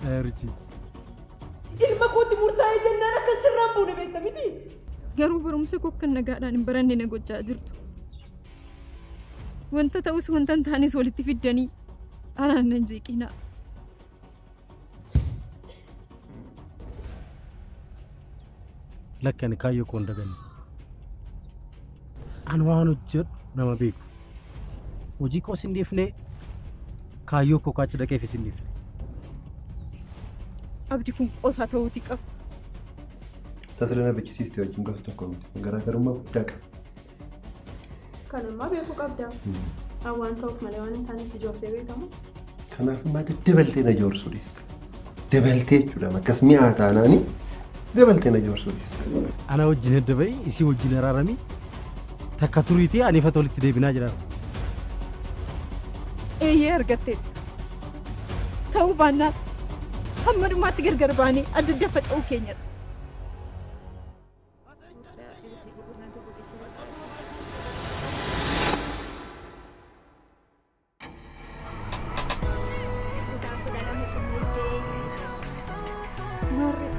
Urjii. Ilma kootti murtaa'ee jennaan akka sirraan buune beekta miti. Garuu barumsa koo kan nagaadhaan hin baranne na gochaa jirtu. Wanta ta'us wanta hin taanes walitti fiddanii anaan nan jeeqinaa. Lakki ani kaayyoo koo hin daganne. Ani waan hojjedhu nama beeku. Hojii koos hin dhiifne, kaayyoo koo kaachi dhaqeefis hin dhiifne. Abdi kun qoosaa ta'uutii qaba. Isa sila na bichisiiste wajjin gosa tokko miti. Garaagarummaa guddaa qaba. Kanammaa beekuu qabda. Waan ta'uuf malee waan hin taaneef si joorsee beekamu. Kanaaf immoo dabaltee na joorsuu dhiiste. Dabaltee jechuudha akkas mi'aa taanaani dabaltee na joorsuu dhiiste. Ana wajjin adda ba'i, isii wajjin araaramii takka turiitii ani ifata walitti deebinaa jira. Eeyyee argatteetta. Ta'uu baannaan hamma dhumaatti gargar baanee adda adda faca'uu keenyadha. Maarree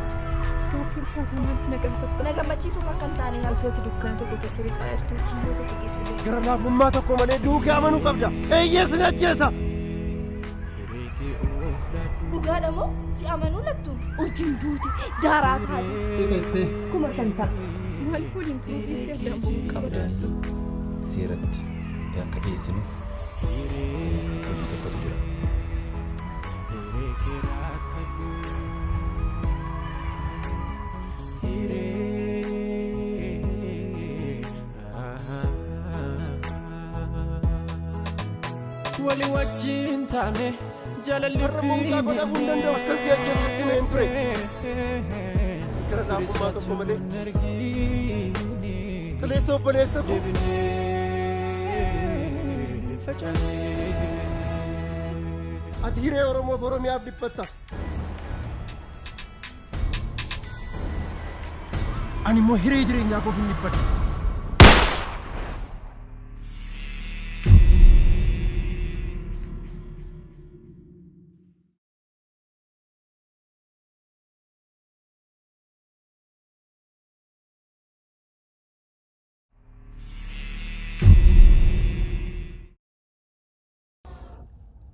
gaaffii ulfaataa maaliif na gaafatta? Na gammachiisuuf akka hin taane utuu dukkaana tokko keessa lixaa jirtu kiiloo tokko keessa lixaa. Gara laafummaa tokko malee duukee amanuu qabda. Eeyyee sin ajjeesa. Dhugaadha moo si amanuu lattu urjiin duute daaraa taate. 50,000. Maaliif waliin turuu dhiistee addaan bahuu qabda? Seeratti akka dhiyeessinuuf hojii tokkotu jira. Wali wajjin taane jaalalli Har'a mucaa godhamuu hin danda'u akkan si ajjeesutti na hin ture. Gara laafummaa tokko malee. Kaleessa obboleessa koo. Ati hiree Oromoof Oromiyaaf dhiphatta. Ani immoo hiree jireenyaa koof hin dhiphadhu.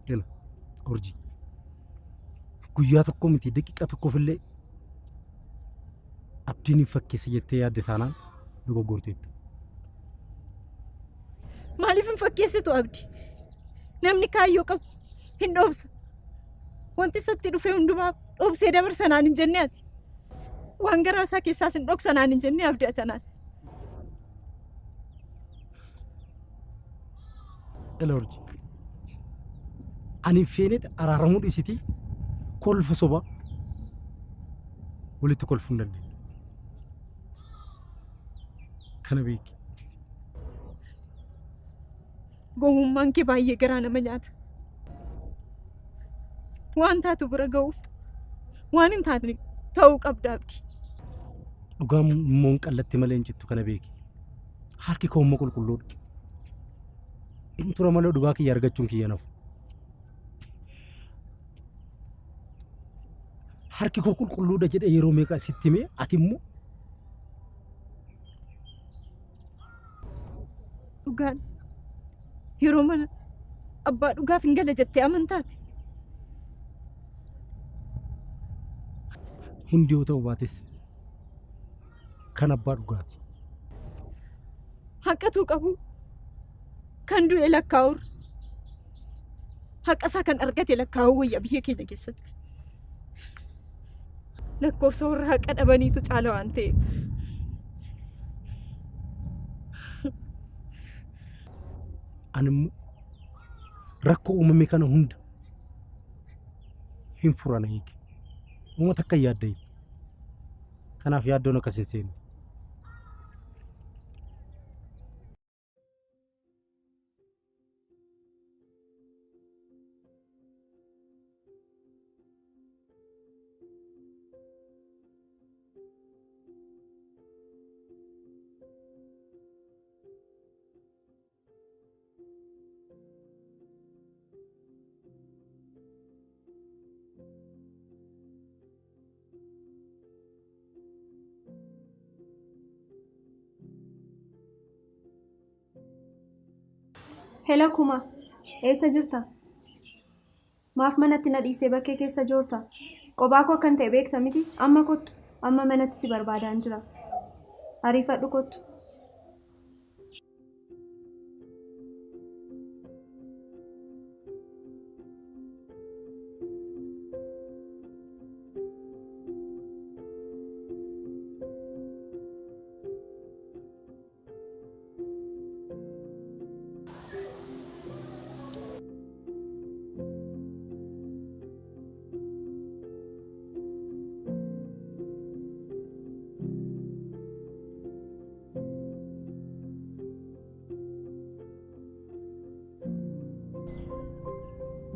Ela Urjii. Guyyaa tokko miti daqiiqa tokkoof illee abdiin hin fakkeessa jettee yaadde taanaan dogoggorteetta. Maaliif hin fakkeessitu Abdi? Namni kaayyoo qabu hin dhoobsa. Wanti isatti dhufe hundumaaf dhoobsee dabarsa naan hin jenne ati. Waan garaa isaa keessaas hin dhoksa naan hin jenne Abdi atanaan. Ela Urjii. Ani feeneet araaramuu dhiisitii kolfa sobaa walitti kolfuu hin dandeenyu. Kana beeki. Gowwummaan kee baay'ee garaa nama nyaata. Waan taatu bira ga'uuf waan hin taane ta'uu qabda Abdi. Dhugaan immoo hin qallatti malee hin cittu kana beeki. Harki koo immoo qulqulluudha. In tura malee dhugaa kiyya argachuun kiyya nafu. Harki koo qulqulluudha jedhee yeroo meeqa sitti himee ati immoo Dhugaan yeroo mana abbaa dhugaaf hin gala jettee amantaati. Hundi yoo ta'u baates kan abbaa dhugaati. Haqatu qabu kan du'e lakkaa'uur haqa isaa kan argate lakkaa'uu wayya biyya keenya keessatti. Lakkoofsa warra haqa dhabaniitu caala waan ta'eef. Ani immoo rakkoo uumame kana hunda hin furana hiike. Uummata akka hin yaaddayin. Kanaaf yaaddoon akkas hin seenne. Hello Kuma, eessa jirta? Maaf manatti na dhiistee bakkee keessa joorta? Qophaa koo akkan ta'e beekta miti? Amma kottu, amma manatti si barbaadaan jira. Ariifadhu kottu.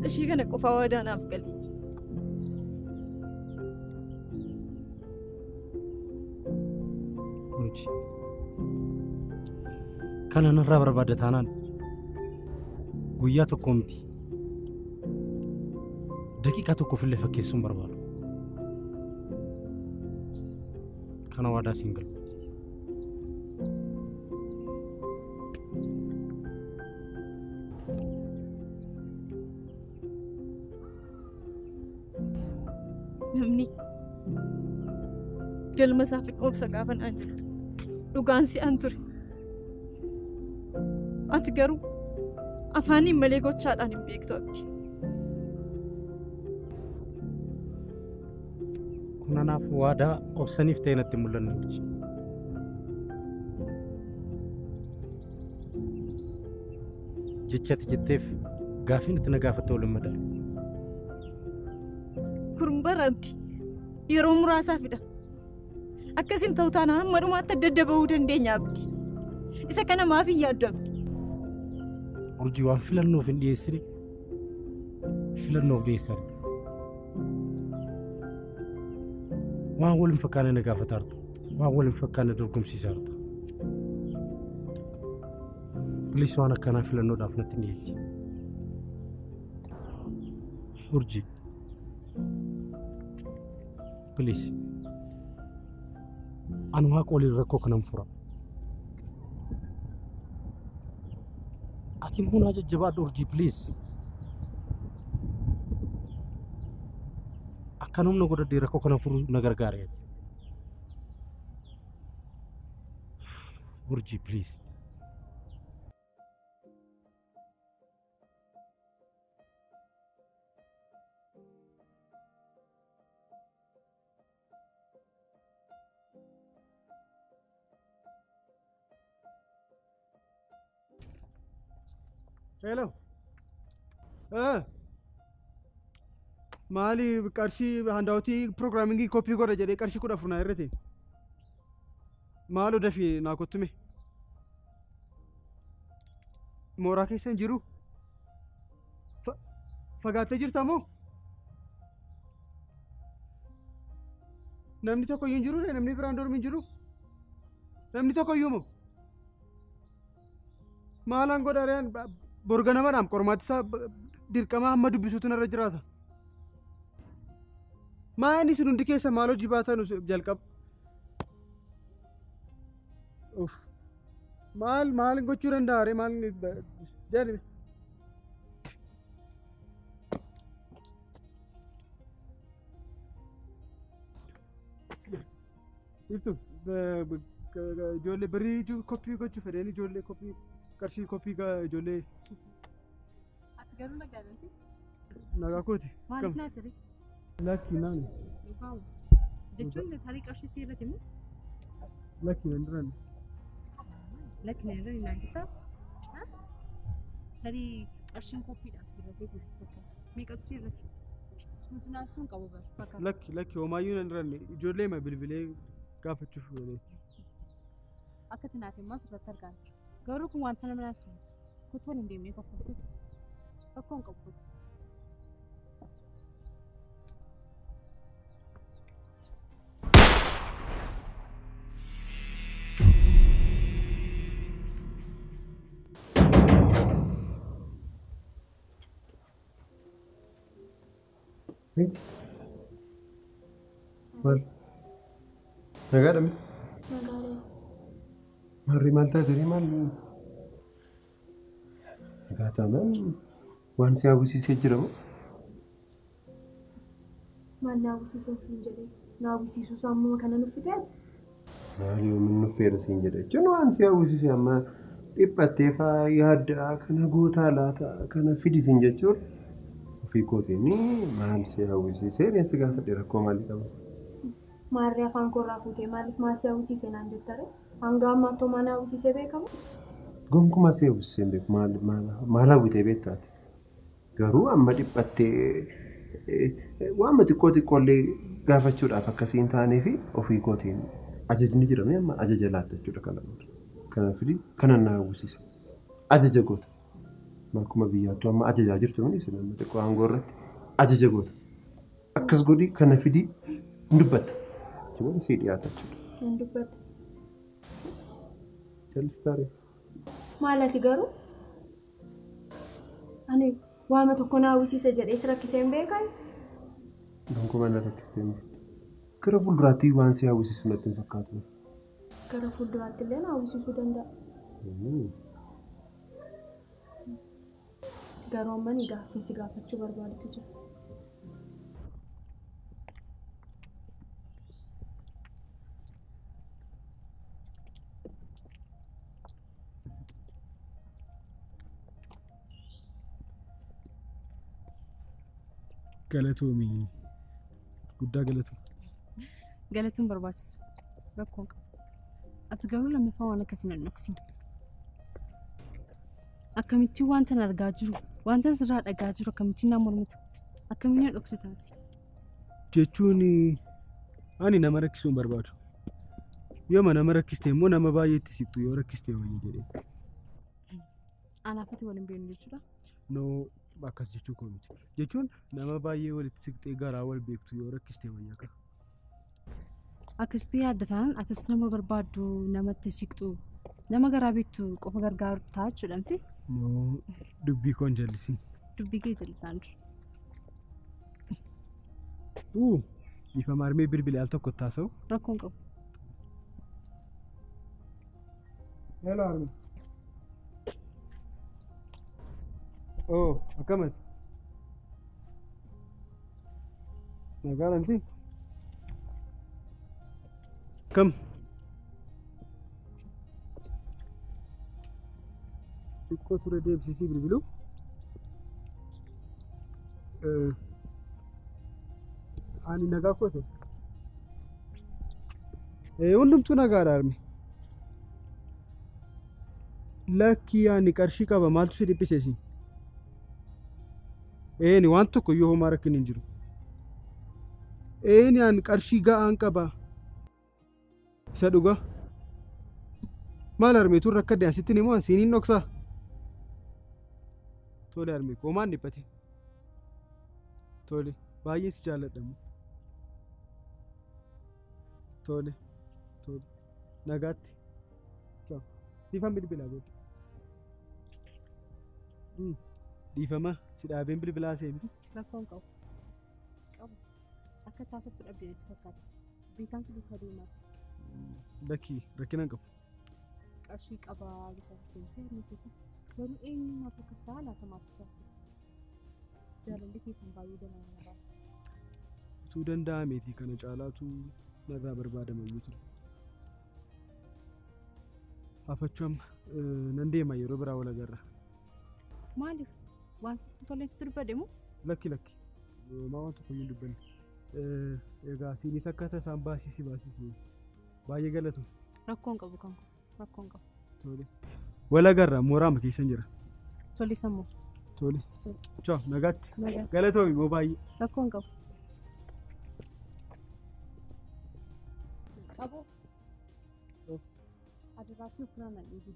Ishii kana qofaa waadaa naaf gali. Urji. Kana narraa barbaadda taanaan guyyaa tokko miti. Daqiiqaa tokkoof illee fakkeessuun barbaadu. Kana waadaa siin galu. Namni galma isaaf hin obsa gaafa naan jettu dhugaan si'an ture. Ati garuu afaaniin malee gochaadhaan hin beektu Abdi. Kun anaaf waadaa obsaniif ta'e natti hin mul'anne Urji. Jecha ati jetteef gaafiin itti na gaafatte wal hin madaalu. Kun bara Abdi yeroo muraasaafidha. Akkasin ta'u taanaan hamma dhumaatti adda adda bahuu dandeenya Abdi. Isa kana maaf hin yaaddu Abdi? Urjii waan filannoof hin dhiyeessine filannoof dhiyeessaa jirta. Waan wal hin fakkaanne na gaafataa jirta. Waan wal hin fakkaanne dorgomsiisaa jirta. Please waan akkanaa filannoodhaaf natti hin dhiyeessi. Urjii. Please. Ani waaqa waliin rakkoo kanan fura. Ati immoo naa jajjabaadhu Urjii please. Akkan humna godhadhee rakkoo kana furuu na gargaari ati. Urjii please. Hello. Maali qarshii handoutii programmingii copy godha jedhee qarshii 14 naa irratti. Maaloo dafii naa kottume. Mooraa keessa hin jiru. Fagaattee jirta moo? Namni tokko iyyuu hin jiru, namni biraan dormi hin jiru. Namni tokko iyyuu moo? Maalaan godha reen borga namadhaam qormaati isaa dirqama hamma dubbisuutu narra jiraata. Maa inni isin hundi keessa maal hojii baatan jalqaba? Uff. Maal maal gochuu danda'a ree maal jedhame? Iftu ijoollee birrii copy gochuu fedheen ijoollee copy qarshii copy ijoollee. Ati garuu nagaa dhalti? Nagaa kooti. Maaliif naa ture? Lakki naani. Jechuun tarii qarshii si irratti moo? Lakki nan duran. Lakki nan duran naan jettaa? Tarii qarshiin copydhaaf si irratti fakkaata. Meeqatu si irratti? Nuti sun qabu bara. Lakki lakki homaayyuu nan duranne ijoollee ma bilbilee gaafachuuf godhee. Akka tanaaf immoo asirratti argaa jira. Garuu kun wanta nama naasu miti. Kottu waliin deemnee kaffaltuutu. Rakkoo hin qabu kottu. Maal? Nagaadha mi? Nagaadha. Maarri maal taate maal? Nagaa taanaan waan si hawwisiisee jira moo? Maal na hawwisiisan siin jedhee? Na hawwisiisuu isaa ammuma kana nuffite ati? Maal yoomin nuffeera siin jedhe jechuun waan si hawwisiise amma dhiphattee faa yaaddaa kana gootaa laata kana fidi siin jechuun ofii kootiin maal si hawwisiisee reensi gaafadhe rakkoo maalii qaba? Maarree afaan koorraa fuutee maaliif maal si hawwisiise naan jettare? Hanga ammaatti homaa na hawwisiisee beekamu? Gonkumaa si hawwisiisee hin beeku maal hawwitee beektaati? Garuu amma dhiphattee waan xiqqoo xiqqoollee gaafachuudhaaf akkasii hin taanee fi ofii kootiin ajajni jedhamee amma ajaja laatta jechuudha kana booda. Kana fidi kana na hawwisiise. Ajaja goota. Akkuma biyyaattuu amma ajajaa jirtu miti isin amma xiqqoo aangoo irratti ajaja goota. Akkas godhi kana fidi hin dubbatta. Jechuun sii dhiyaata jechuudha. Hin dubbatta. Jallistaaree. Maal ati garuu? Ani waama tokko na hawwisiise jedhee si rakkisee hin beekan? Gonkumaa na rakkistee hin beektu. Gara fuulduraatti waan si hawwisiisu natti hin fakkaatu. Gara fuulduraatti illee na hawwisiisuu danda'a. Garuu amma ni gaaffiin si gaafachuu barbaadutu jira. Galatoomii guddaa galatoomii. Galatuun barbaachisu rakkoon qabu. Ati garuu lammaffaa waan akkasii nan dhoksin. Akkamittiin wanta argaa jiru, wanta sirraa dhagaa jiru akkamittiin na mormita? Akkamiin na dhoksitaati? Jechuun ani nama rakkisuu hin barbaadu. Yooma nama rakkiste immoo nama baay'eetti siqtu yoo rakkiste wayya jedhee. Anaaf ati waliin beeknu jechuudha? No akkas jechuu koo miti. Jechuun nama baay'ee walitti siqxee garaa wal beektu yoo rakkiste wayya qaba. Akkasitti yaadda taanaan atis nama barbaaddu namatti siqxu nama garaa beektu qofa gargaaru ta'a jechuudha miti? No dubbii koo hin jallisin. Dubbii kee jallisaan jiru. Dhiifama harmee bilbilee al tokko taasa'u. Rakkoon qabu. Hello harmee. Oh, akkamati? Nagaa miti? Akkam? Xiqqoo ture deebisisii bilbiluu? Ani nagaa koote? Hundumtuu nagaadha harmee. Lakkii ani qarshii qaba maaltu si dhiphise siin? Eeni waan tokko iyyuu homaa rakkin hin jiru. Eeni ani qarshii ga'aan qaba. Isa dhugaa. Maal harmee tun rakkadde asittiin immoo ani siiniin dhoksaa? Tole harmee koo homaan dhiphate. Tole baay'ee si jaalladha immoo. Tole tole nagaatti. Siifan bilbilaa booda. Dhiifama si dhaabeen bilbilaa seemti. Rakkoon qabu. Qabu. Akka taasiftu dhabdee natti fakkaata. Beekaan si duukaa deemaa ture. Lakkii rakkina hin qabu. Qarshii qabaa bifa deemtee miti. Garuu eenyummaatu akkas ta'a laata maaf isaati? Jaalalli keessan baay'ee danaa nama baasa. Utuu danda'ameeti kana caalaatu narraa barbaadamayyuu ture. Hafachuu amma nan deema yeroo biraa wal agarra. Maaliif? Waan sitti tolee sitti dubbadhe moo? Lakki lakki. Homaa waan tokko iyyuu hin dubbanne. Egaa siinis akka tasaan baasisi baasisi. Baay'ee galatu. Rakkoon qabu kan kun. Rakkoon qabu. Tole. Wal agarra mooraama keessan jira. Tole sammuu. Tole. Ciao nagaatti. Galatoomi moo baay'ee. Rakkoon qabu. Qabu. Adiraachuu ofirraa nan dhiibi.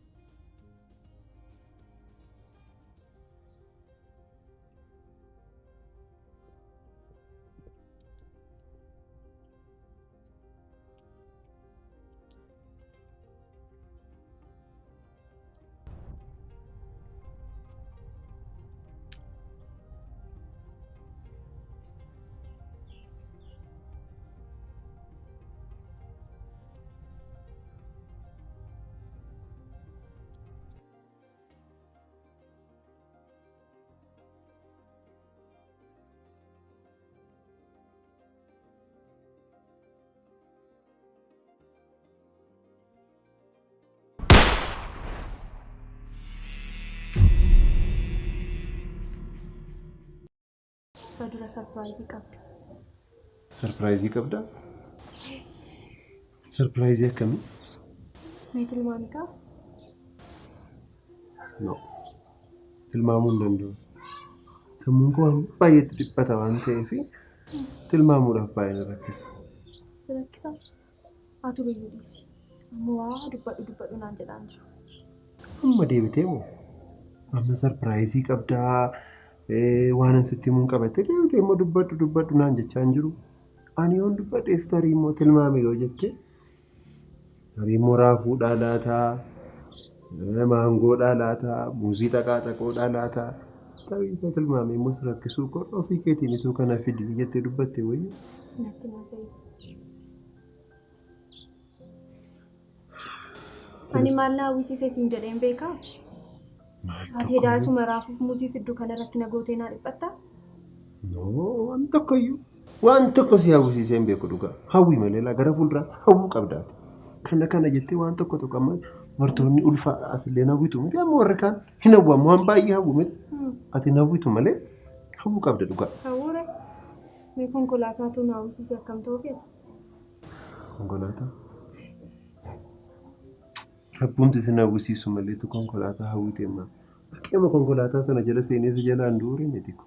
Isa dura sarpiraayizii qabda. Sarpiraayizii qabdaa? Sarpiraayizii akkamii? Mee tilmaami kaa? No. Tilmaamuu hin danda'u. Sammuun koo waan baay'eetti dhiphata waan ta'eef tilmaamuudhaaf baay'ee na rakkisa. Si rakkisaa? Atu biyyuu dhiisi. Amma waa dubbadhu dubbadhu naan jedhaan jiru. Amma deebitee moo? Amma sarpiraayizii qabdaa waan an sitti himuun qabattee deebitee immoo dubbadhu dubbadhu naan jechaa hin jiru. Ani yoon dubbadheef tarii immoo tilmaame yoo jette tarii immoo raafuudhaa laataa, maangoodhaa laataa, muuzii xaqaa xaqoodhaa laataa. Tarii isa tilmaame immoo si rakkisuu koo ofii keetiin ituu kana fidi jettee dubbatte wayii. Natti naasa'e. Ani maal na hawwisiise siin jedheen beekaa? Ati daasuma raafuuf muuzii fiddu kana irratti na gootee naa dhiphattaa? No, waan tokkoyyuu. Waan tokko si hawwisiisee hin beeku dhugaa. Hawwii malee laa gara fuulduraa hawwuu qabdaati. Kana kana jettee waan tokko tokko amma dubartoonni ulfaa atillee hawwitu miti amma warri kaan hin hawwamu waan baay'ee hawwu miti. Ati hin hawwitu malee hawwuu qabda dhugaa. Hawwuure mee konkolaataatu na hawwisiise akkam ta'uu feeti? Konkolaataa? Rabbuun isin hawwisiisu maleetu konkolaataa hawwite ammaa. Bakkeema konkolaataa sana jala seenee si jalaan duure miti ko.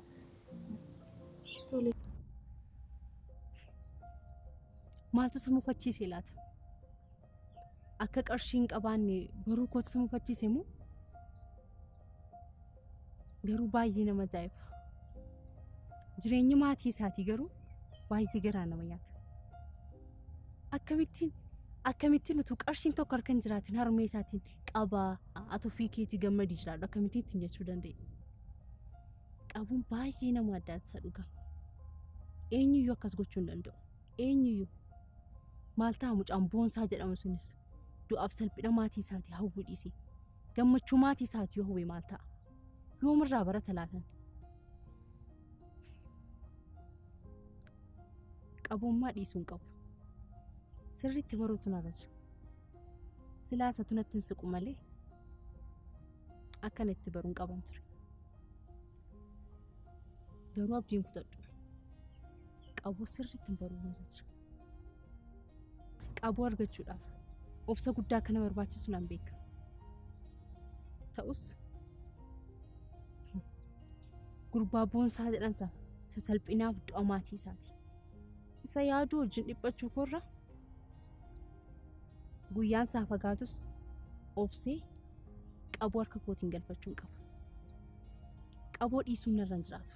Tole. Maaltu isa mufachiise laata? Akka qarshii hin qabaanne baruu kootu isa mufachiise moo? Garuu baay'ee nama ajaa'iba. Jireenyi maatii isaatii garuu baay'ee garaa nama nyaata. Akkamittiin utuu qarshiin tokko harka hin jiraatin harmee isaatiin qabaa ati ofii keetii gammadii jiraadhu akkamittiin ittiin jechuu danda'e? Qabuun baay'ee nama addaatisa dhugaa. Eenyuyyuu akkas gochuu hin danda'u. Eenyuyyuu. Maal ta'a mucaan Boonsaa jedhamu sunis du'aaf salphina maatii isaatii hawwuu dhiise. Gammachuu maatii isaatii yoo hawwe maal ta'a? Yoomirraa barata laatan? Qabummaa dhiisuu hin qabu. Sirriitti baruutu narra jira. Silaa isatu natti hin siqu malee akkana itti baruun qaban ture. Garuu abdiin kutadhu. Qaboo sirriitti baruu narra jira. Qaboo argachuudhaaf obsa guddaa akka na barbaachisu nan beeka. Ta'us gurbaa Boonsaa jedhan sana sasalphinaaf du'a maatii isaati. Isa yaaduu wajjin dhiphachuu koorra guyyaan isaa fagaatus obsee qaboo harka kootiin galfachuun qaba. Qaboo dhiisuun narra hin jiraatu.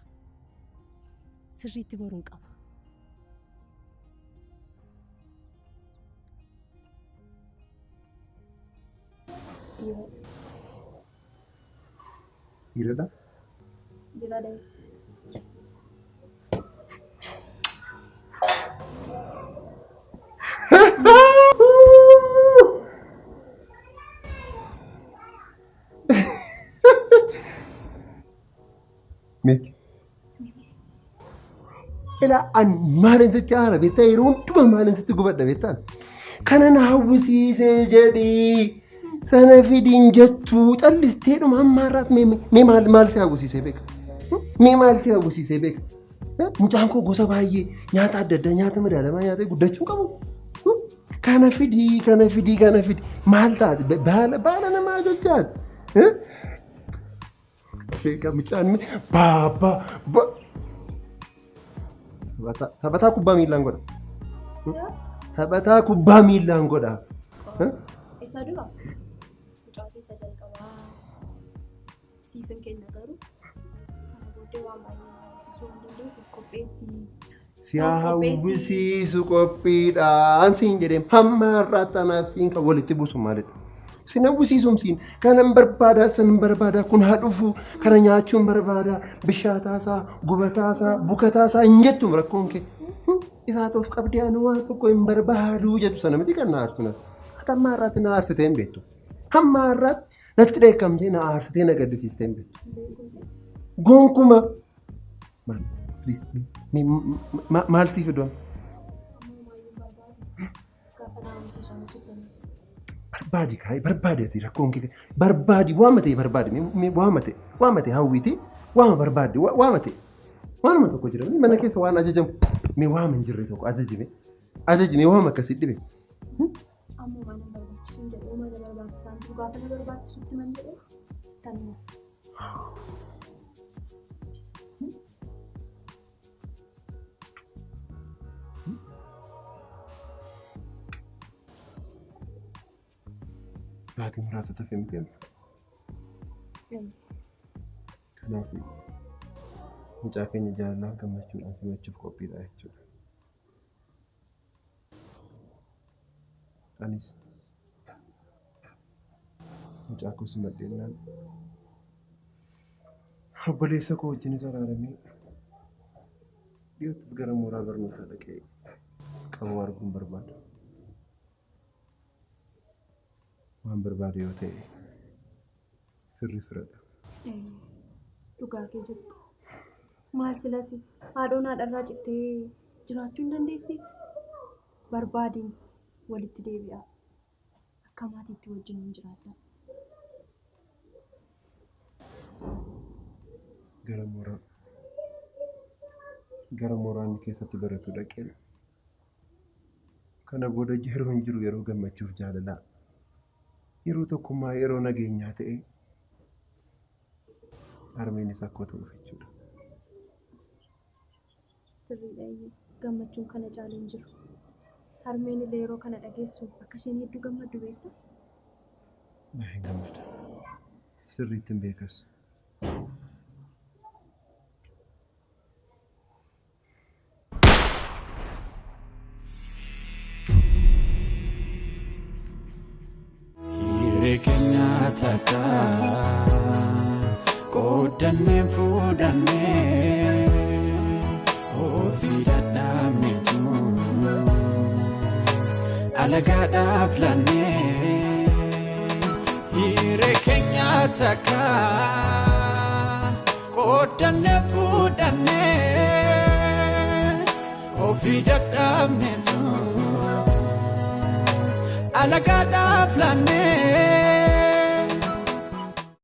Sirriitti baruun qaba. Dhiiradha? Dhiiradha. Miti. Ilaa an maalin sitti aara beektaa yeroo hundumaa maalin sitti gubadha beektaa? Kana na hawwisiisee jedhii sana fidiin jettuu callistee dhuma amma har'aatti mee maal si hawwisiisee beeka? Mee maal si hawwisiisee beeka? Mucaan koo gosa baay'ee nyaata adda addaa nyaata madaalamaa nyaatee guddachuu qabu. Kana fidii kana fidii kana fidii maal taate baala namaa jechaati. Mucaan baabaa taphataa kubbaa miilaan godha. Taphataa kubbaa miilaan godha. Isa dura mucaa keessa jalqabaa siif hin kenna garuu kana booddee waan baay'ee na hawwisiisuu waan danda'uuf qopheessi. Si hawwisiisu qophiidhaan siin jedhee hamma har'aatti anaaf siin kan walitti buusu maalidha? Sin hawwisiisuun siin kanan barbaadaa san barbaadaa kun haa dhufu kana nyaachuun barbaadaa bishaataasaa gubataasaa bukataasaa hin jettu rakkoon kee. Isaa of qabdee ani waan tokko hin barbaaduu jettu sana miti kan na aarsu natti. Ati hamma har'aatti na aarsitee hin beektu. Hamma har'aatti natti dheekkamtee na aarsitee na gaddisiistee hin beektu. Gonkuma. Maal sii fidu? Barbaadi kaa'ee barbaadi ati rakkoon kee barbaadi waama ta'e barbaadi waama ta'e waama ta'e hawwiiti waama barbaadi waama ta'e. Waanuma tokko jira. Mana keessa waan ajajamu mee waama hin jirre tokko ajajime. Ajajime waama akkasii dhibe. Amma waan na barbaachisu hin jedhu, waan na barbaachisaa jiru gaafa na barbaachisutti man jedhee sittan hima. Baatii muraasa tafe miti amma. Kanaaf mucaa keenya jaalalaan gammachuudhaan simachuuf qophiidha jechuudha. Anis mucaa koo simadheennaan obboleessa koo wajjinis araaramee dhiyoottis gara mooraa barnootaa dhaqee qabuu arguun barbaada. Waan barbaade yoo ta'e firri firadha. Dhugaa kee jettu. Maal silas haadhoon haadharraa cittee jiraachuu hin dandeessi? Barbaadiin walitti deebi'a. Akka maatiitti wajjin hin jiraadha. Gara mooraa inni keessatti baratu dhaqeen kana booda yeroo hin jiru yeroo gammachuuf jaalalaa yeroo tokkummaa yeroo nageenyaa ta'e harmeenis akkoo ta'uuf jechuudha. Sirriidha iyyuu gammachuun kana caalu hin jiru. Harmeen illee yeroo kana dhageessu akka isheen hedduu gammaddu beekta? Hin gammada. Sirriitti hin beekas. Takka qoodannee fuudhannee ofii dadhabneetu alagaadhaaf laannee hiree keenya takka qoodannee fuudhannee ofii dadhabneetu alagaadhaaf laannee.